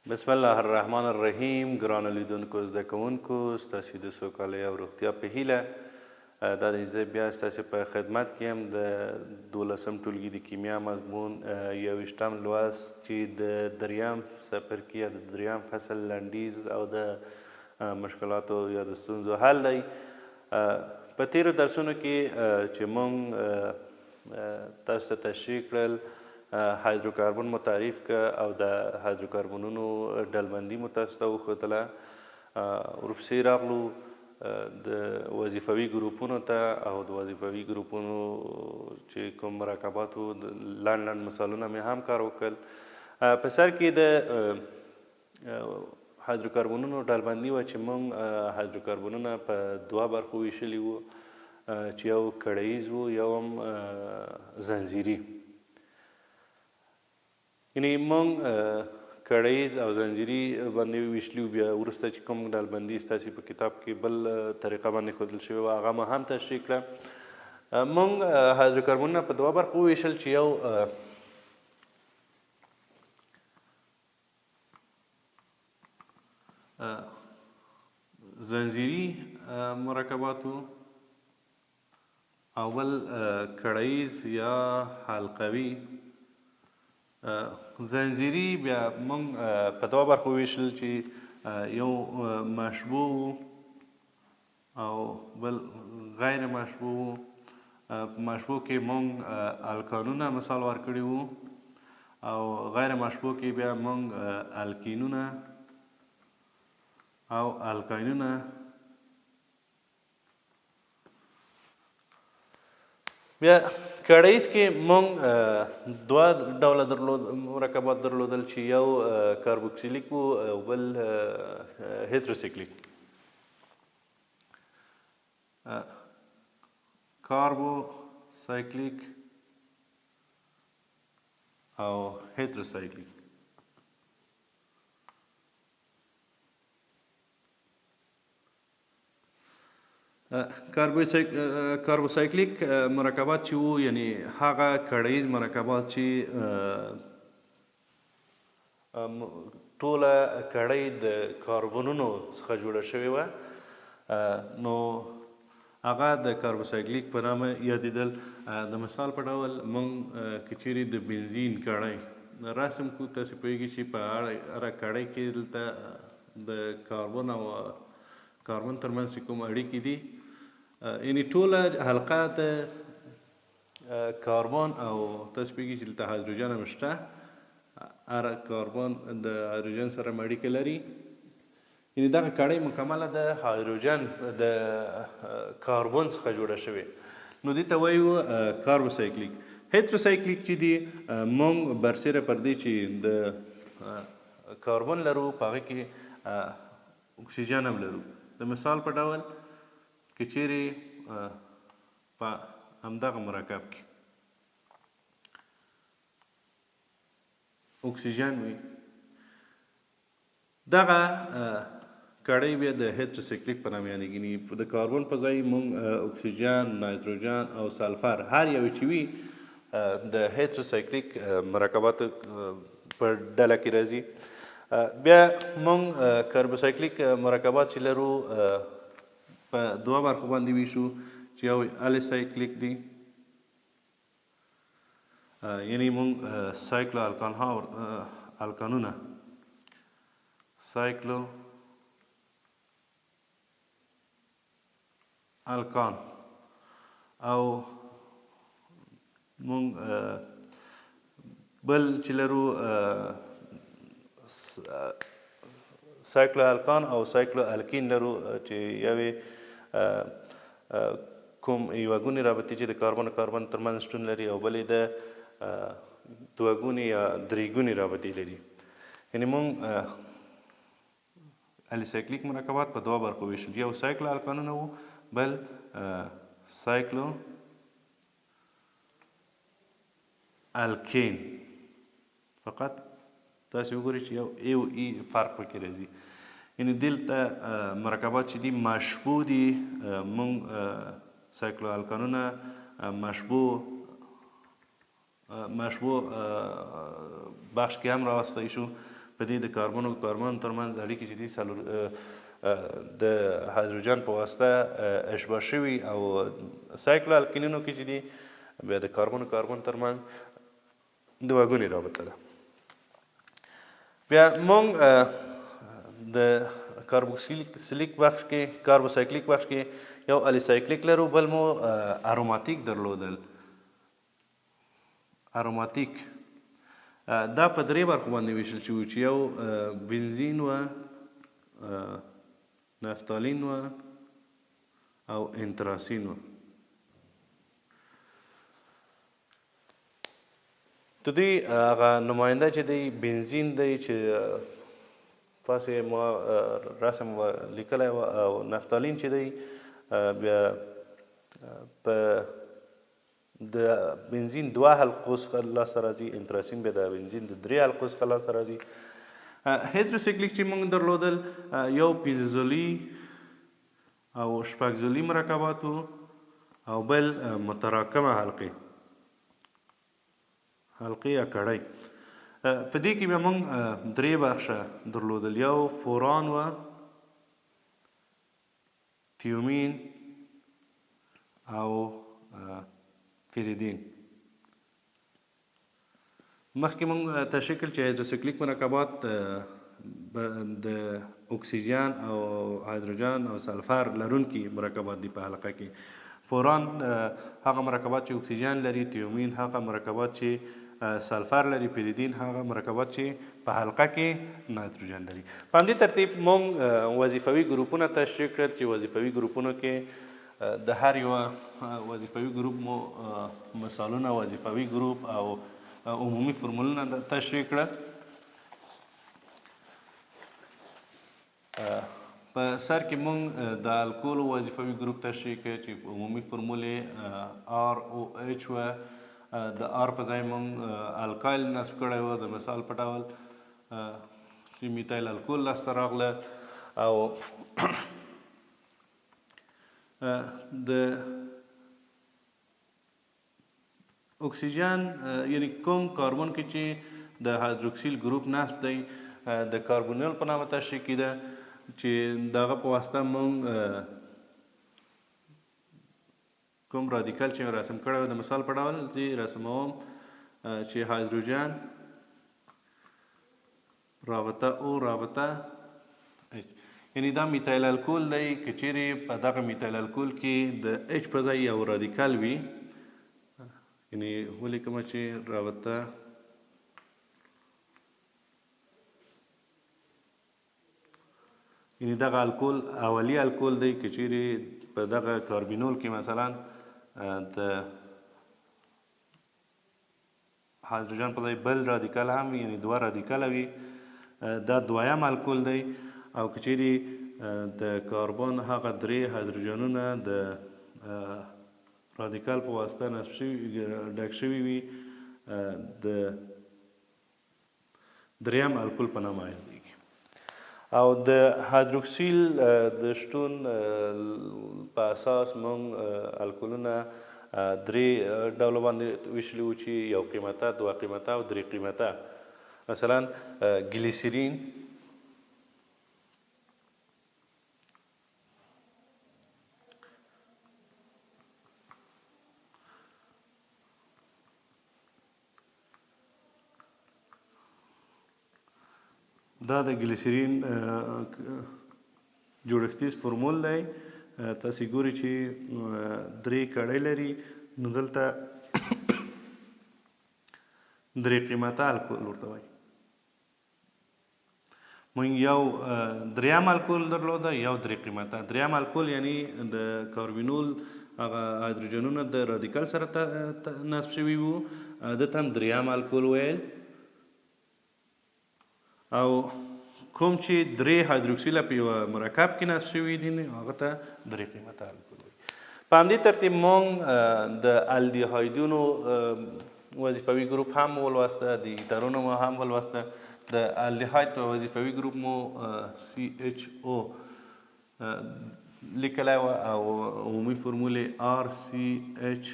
بسم الله الرحمن الرحیم. ګرانو لیدونکو، زده کوونکو، ستاسو د سوکالۍ او روغتیا په هیله، دا دی زه بیا ستاسو په خدمت کې یم. د 12 ټولګي د کیمیا مضمون 21 لوست چې د دریم څپرکي یا د دریم فصل لنډیز او د مشکلاتو یا د ستونزو حل دی. په تیرو درسونو کې چې مونږ تاسو ته تشریح کړل، هایدروکاربن مو تعریف که او د هایدروکاربنونو ډلبندي مو تاسو ته وښودله. ورپسې راغلو د وظیفوي ګروپونو ته او د وظیفوي ګروپونو چې کوم مرکبات وو، لنډ لنډ مثالونه مې هم کار وکړل. په سر کې د هایدروکاربنونو ډلبندي وه چې موږ هایدروکاربنونه په دوه برخو ویشلي وو چې یو کړییز وو، یو هم زنځیري. یعنی موږ کړییز او زنځیري باندې ویشلي وو. بیا وروسته چې کوم ډلبندي ستاسې په کتاب کې بل طریقه باندې ښودل شوې وه، هغه مو هم تشریح کړه. موږ هایدروکاربنونه په دوه برخو وویشل چې یو زنځیري مرکبات وو او بل کړییز یا حلقوي. زنځیري بیا موږ په دوه برخو ویشل چې یو مشبوع وو او بل غیر مشبوع وو. په مشبوع کې مونږ الکانونه مثال ورکړي وو او غیر مشبوع کې بیا مونږ الکینونه او الکاینونه. بیا کړیز کې مونږ دوه ډوله درلود مرکبات درلودل چې یو کاربوکسیلیک وو او بل هیتروسیکلیک. کاربوسایکلیک او هیتروسایکلیک. کاربوسایکلیک مرکبات چې وو، یعنی هغه کړییز مرکبات چې ټوله کړۍ د کاربنونو څخه جوړه شوې وه، نو هغه د کاربوسایکلیک په نامه یادېدل. د مثال په ډول مونږ که چیرې د بنزین کړۍ رسم کړو، تاسې پوهېږئ چې په هره کړۍ کې دلته د کاربن او کاربن ترمنځ چې کوم اړیکې دي، یعنی ټوله حلقه د کاربن او تاسو پوهېږئ چې دلته هایدروجن هم شته، هر کاربن د هایدروجن سره هم اړیکه لري، یعنی دغه کړۍ مکمله د هایدروجن د کاربن څخه جوړه شوې، نو دې ته وایو کاربوسایکلیک. هیتروسایکلیک چې دي، مونږ برسېره پر دې چې د کاربن لرو، په هغه کې اکسیجن هم لرو. د مثال په ډول که چیرې په همدغه مرکب کې اکسیجن وي، دغه کړۍ بیا د هیتروسیکلیک په نامه یادېږي. د کاربن په ځای مونږ اکسیجن، نایتروجن او سلفر هر یو چې وي، د هیتروسایکلیک مرکباتو په ډله کې راځي. بیا مونږ کاربوسایکلیک مرکبات چې لرو، په دوه برخو باندې ویشو چې یو الیسایکلیک دی، یعنی مونږ سایکلو الکان ها الکانونه، سایکلو الکان، او مونږ بل چې لرو سایکلو الکان او سایکلو الکین لرو چې یوې کوم یوه ګونې رابطې چې د کاربن او کاربن ترمنځ شتون لري او بلې د دوه ګونې یا درې ګونې رابطې لري. یعنی مونږ الیسایکلیک مرکبات په دوه برخو ویشل، یو سایکلو الکانونه وو، بل سایکلو الکین. فقط تاسو وګورئ چې یو ای او ای فرق پکې راځي، یعنی دلته مرکبات چې دي مشبوع دي. مونږ سایکلو الکانونه مشبوع بخش کې هم راوستی شو. په دې د کاربن او کاربن ترمنځ اړیکې چې دي څلور د هایدروجن په واسطه اشباع شوي او سایکلو الکینونو کې چې دي بیا د کاربن او کاربن ترمنځ دوه ګونې رابطه ده. بیا مونږ د کاربوکسیلیک بخش کې، کاربوسایکلیک بخش کې یو الیسایکلیک لرو، بل مو اروماتیک درلودل. اروماتیک دا په درې برخو باندې ویشل شوي چې یو بنزین و، نفتالین و او انتراسین و. د دوی هغه نماینده چې دی بنزین دی چې پاسې ما رسم لیکلی و، او نفتالین چې دی بیا په د بنزین دوه حلقو څخه لاسته راځي، انتراسین بیا د بنزین د درې حلقو څخه لاسته راځي. هیتروسیکلیک چې موږ درلودل یو پنځه ضلعي او شپږ ضلعي مرکبات وو او بل متراکمه حلقې حلقې یا کړۍ. په دې کې بیا موږ درې بخشه درلودل، یو فوران و، تیومین او پیریدین. مخکې موږ تشریح کړل چې هایدروسیکلیک مرکبات د اکسیجن او هایدروجن او سلفر لرونکي مرکبات دي په حلقه کې. فوران هغه مرکبات چې اکسیجن لري، تیومین هغه مرکبات چې سلفر لري، پیریدین هغه مرکبات چې په حلقه کې نایتروجن لري. په همدې ترتیب موږ وظیفوي ګروپونه تشریح کړل چې وظیفوي ګروپونو کې د هر یوه وظیفوي ګروپ مو مثالونه، وظیفوي ګروپ او عمومي فرمولونه تشریح کړل. په سر کې مونږ د الکولو وظیفوي ګروپ تشریح کړ چې عمومي فرمول یې آر او اچ و. د آر په ځای مونږ الکایل نصب کړی و، د مثال په ډول چې میتایل الکول لاسته راغله. او د اکسیجن یعنی کوم کاربن کې چې د هایدروکسیل ګروپ نصب دی د کاربونیل په نامه تشریح کیده چې دغه په واسطه مونږ کوم رادیکل چې رسم کړی د مثال په ډول چې رسموم چې هایدروجن رابطه او رابطه اچ، یعنی دا میتایل الکول دی. که چیرې په دغه میتایل الکول کې د اچ په ځای یو رادیکل وي، یعنی ولیکم چې رابطه یعنی دغه الکول اولی الکول دی، که چیرې په دغه کاربینول کې مثلا د هایدروجن په ځای بل رادیکل هم وي، یعنی دوه رادیکل وي، دا دویم الکول دی. او که چیرې د کاربن هغه درې هایدروجنونه د رادیکل په واسطه نصب شوي ډک شوي وي، د دریم الکول په نامه یادېږي. او د هایدروکسیل د شتون په اساس مونږ الکولونه درې ډوله باندې ویشلي وو چې یو قیمته، دوه قیمته او درې قیمته. مثلا ګلیسرین دا د ګلیسرین جوړښتیز فرمول دی. تاسو ګورئ چې درې کړۍ لري، نو دلته درې قیمته الکول ورته وایي. مونږ یو دریم الکول درلوده، یو درې قیمته. دریم الکول یعنی د کاربینول هغه هایدروجنونه د رادیکل سره نصب شوي وو، ده ته هم دریم الکول ویل. او کوم چې درې هایدروکسیله په یوه مرکب کې نصب شوي دي هغه ته درې قیمته الکول وایي. په همدې ترتیب مونږ د الدیهایدونو وظیفوي ګروپ هم ولوسته، د ایترونو مو هم ولوسته. د الدیهاید په وظیفوي ګروپ مو سی اچ او لیکلی و او عمومي فرمول یې آر سی اچ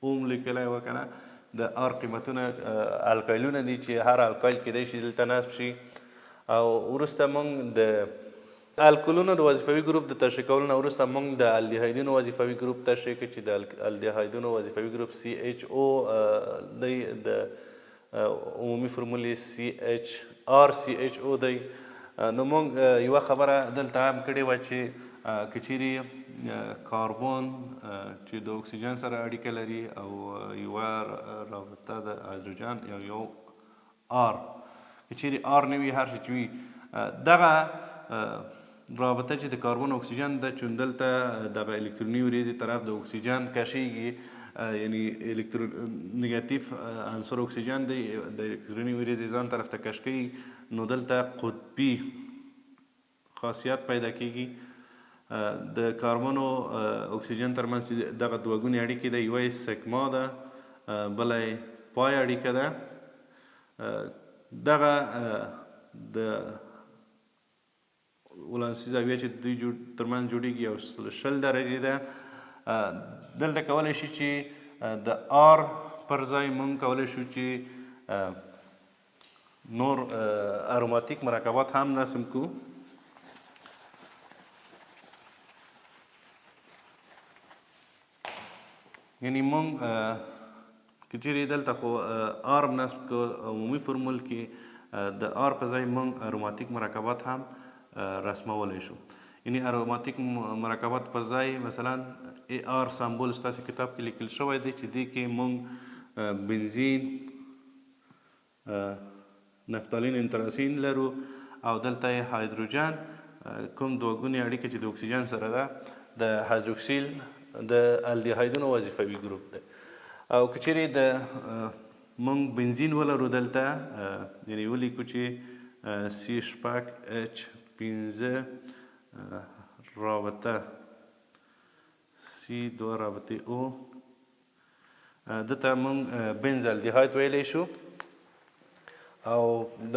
اوم لیکلی و که نه. د آر قیمتونه الکایلونه دي چې هر الکایل کېدای شي دلته نصب شي. او وروسته موږ د الکولونو د وظیفوي ګروپ د تشریح کولو نه وروسته موږ د الدیهایدونو وظیفوي ګروپ تشریح کړ چې د الدیهایدونو وظیفوي ګروپ سی اچ او دی، د عمومي فرمول یې سی اچ آر سی اچ او دی. نو موږ یوه خبره دلته هم کړې وه چې که چیرې کاربن چې د اکسیجن سره اړیکه لري او یوه رابطه د هایدروجن او یو آر، که چیرې آر نه وي، هر څه چې وي، دغه رابطه چې د کاربن اکسیجن ده، چون دلته دغه الکتروني وریځې طرف د اکسیجن کشیږي، یعنی الکترو نگاتیف عنصر اکسیجن دی، د الکتروني وریځې ځان طرف ته کش کوي، نو دلته قطبي خاصیت پیدا کیږي. د کاربن او اکسیجن ترمنځ چې دغه دوه ګونې اړیکې ده، یوه یې سیګما ده، بله یې پای اړیکه ده. دغه د ولانسي زاویه چې دوی ترمنځ جوړیږي یو 120 درجې ده. دلته کولی شي چې د آر پر ځای مونږ کولی شو چې نور اروماتیک مرکبات هم رسم کو. یعنی مونږ که چیرې دلته خو آر نصب کو، عمومي فرمول کې د آر په ځای مونږ اروماتیک مرکبات هم رسمولی شو. یعنی اروماتیک مرکبات پر ځای مثلا ای آر سمبول ستاسو کتاب کې لیکل شوی دی چې دې کې مونږ بنزین، نفتالین، انتراسین لرو او دلته یې هایدروجن کوم دوه ګونې اړیکه چې د اکسیجن سره ده، د هایدروکسیل د الدیهایدونو وظیفوي ګروپ دی. او که چیرې د مونږ بنزین ولرو دلته، یعنی ولیکو چې سی شپږ اچ پنځه رابطه سی دوه رابطې او، دته مونږ بنز الدیهاید ویلی شو. او د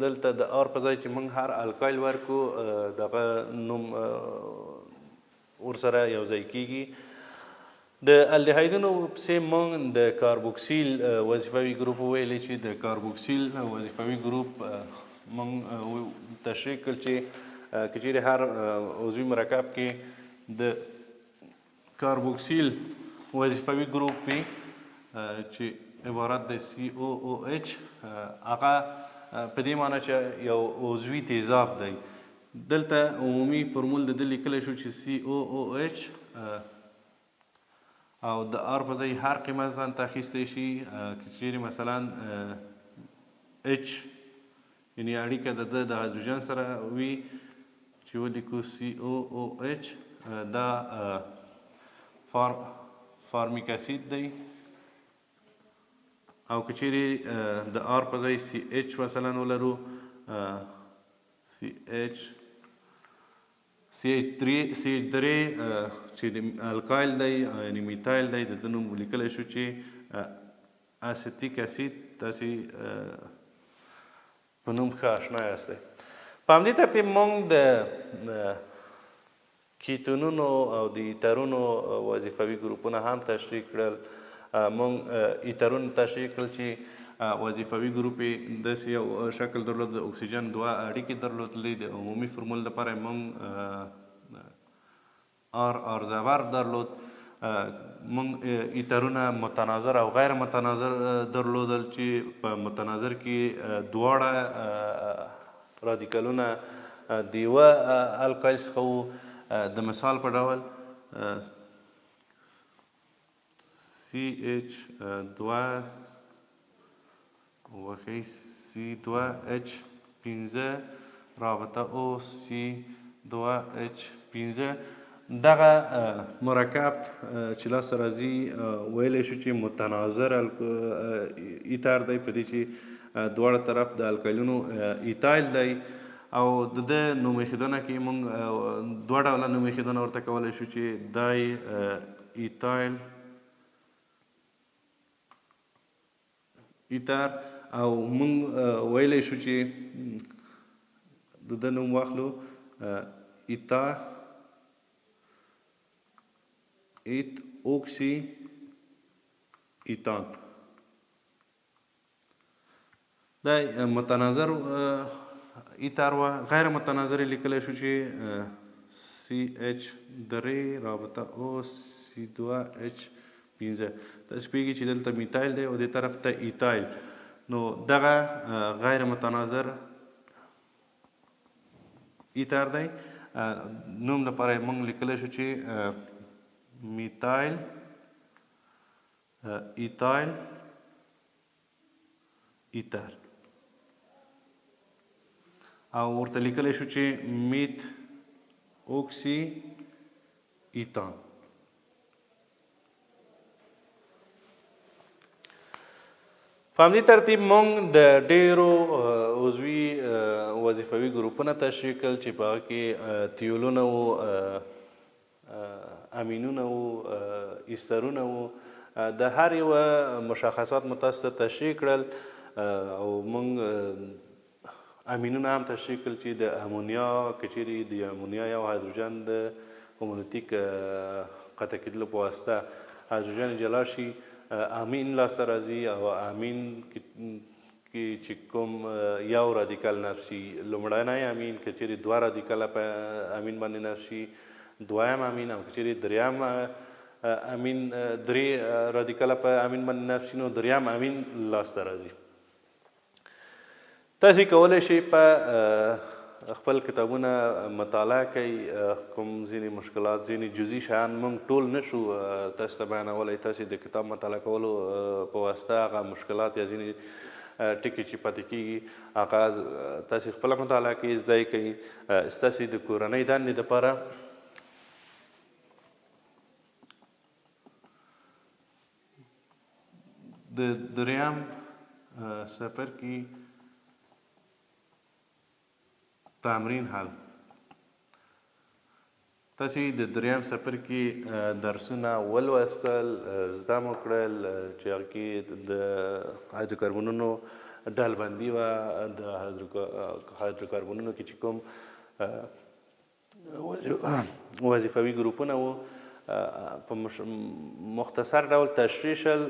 دلته د آر په ځای چې مونږ هر الکایل ورکو، دغه نوم ورسره یو ځای کیږي. د الدیهایدونو پسې مونږ د کاربوکسیل وظیفوي ګروپ وویلې چې د کاربوکسیل وظیفوي ګروپ مونږ تشریح کړ چې که چیرې هر عضوي مرکب کې د کاربوکسیل وظیفوي ګروپ وي چې عبارت دی سی او او اچ، هغه په دې معنی چې یو عضوي تیزاب دی. دلته عمومي فرمول د ده لیکلی شو چې سی او او اچ او د آر په ځای هر قیمت ځان ته اخیستی شي. که چیرې مثلا اچ، یعنی اړیکه د ده د هایدروجن سره وي، چې ولیکو سی او او اچ، دا فارمیک اسید دی. او که چیرې د آر په ځای سی اچ مثلا ولرو، سی اچ سی اچ درې، سی اچ درې چې د الکایل دی، یعنی میتایل دی، د ده نوم ولیکلی شو چې اسیتیک اسید. تاسې په نوم ښه آشنا یاستئ. په همدې ترتیب موږ د کیتونونو او د ایترونو وظیفوي ګروپونه هم تشریح کړل. موږ ایترونه تشریح کړل چې وظیفوي ګروپ یې داسې یو شکل درلود، د اکسیجن دوه اړیکې درلودلې. د عمومي فرمول لپاره موږ آر آر زبر درلود. موږ ایترونه متناظر او غیر متناظر درلودل چې په متناظر کې دواړه رادیکلونه د یوه الکایل څخه وو. د مثال په ډول سی اچ دوه وښئ سی دوه اچ پنځه رابطه او سی دوه اچ پنځه، دغه مرکب چې لاسته راځي ویلی شو چې متناظر ایتر دی، په دې چې دواړه طرف د الکایلونو ایتایل دی. او د ده نوم ایښودنه کې موږ دوه ډوله نوم ایښودنه ورته کولی شو چې دای ایتایل ایتر، او موږ ویلی شو چې د ده نوم واخلو ایتا ایت اوکسی ایتان. دا متناظر ایتر وه. غیر متناظر یې لیکلی شو چې سی اچ درې رابطه او سی دوه اچ پنځه. تاسو پوهېږئ چې دلته میتایل دی او دې طرف ته ایتایل، نو دغه غیر متناظر ایتر دی. نوم لپاره یې موږ لیکلی شو چې میتایل ایتایل ایتر، او ورته لیکلی شو چې میت اوکسی ایتان. په همدې ترتیب موږ د ډیرو عضوي وظیفوي ګروپونه تشریح کړل چې په هغه کې تیولونه وو، امینونه وو، ایسترونه وو. د هر یوه مشخصات مو تاسو ته تشریح کړل او موږ امینونه هم تشریح کړل چې د امونیا، که چیرې د امونیا یو هایدروجن د هومولوتیک قطع کېدلو په واسطه هایدروجن جلا شي، امین لاسته راځي، او امین کې چې کوم یو رادیکل نصب شي لومړنی امین، که چیرې دوه رادیکله په امین باندې نصب شي دویم امین، او که چیرې دریم امین درې رادیکله په امین باندې نصب شي نو دریم امین لاسته راځي. تاسو کولی شئ په خپل کتابونه مطالعه کړئ. کوم ځینې مشکلات، ځینې جزئی شیان موږ ټول نشو تاسو ته بیانولی. تاسو د کتاب مطالعه کولو په واسطه هغه مشکلات یا ځینې ټکي چې پاتې کېږي هغه تاسو خپله مطالعه کړئ، زده یې کړئ. ستاسو د کورنۍ دندې دپاره د دریم څپرکي تمرین حل. تاسو د دریم څپرکي درسونه ولوستل، زده مو کړل چې هغه کې د هایدروکربنونو ډلبندي وه، د هایدروکربنونو کې چې کوم وظیفوي ګروپونه وو په مختصر ډول تشریح شل.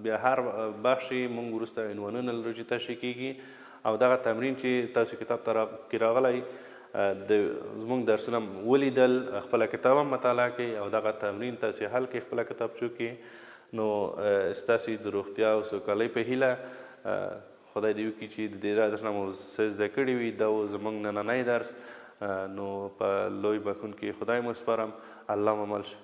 بیا هر بخش یې موږ وروسته عنوانونه لرو چې تشریح کېږي، او دغه تمرین چې تاسو کتاب ته کې راغلی د زموږ درسونه ولیدل، خپله کتاب هم مطالعه کړئ او دغه تمرین تاسو حل کړئ خپله کتابچو کې. نو ستاسو د روغتیا او سوکالۍ په هیله خدای دې وکړي چې د دې درس نه مو څه زده کړي وي. دا و زموږ نننی درس. نو په لوی بخښونکي خدای مو سپارم. الله مو مل شه.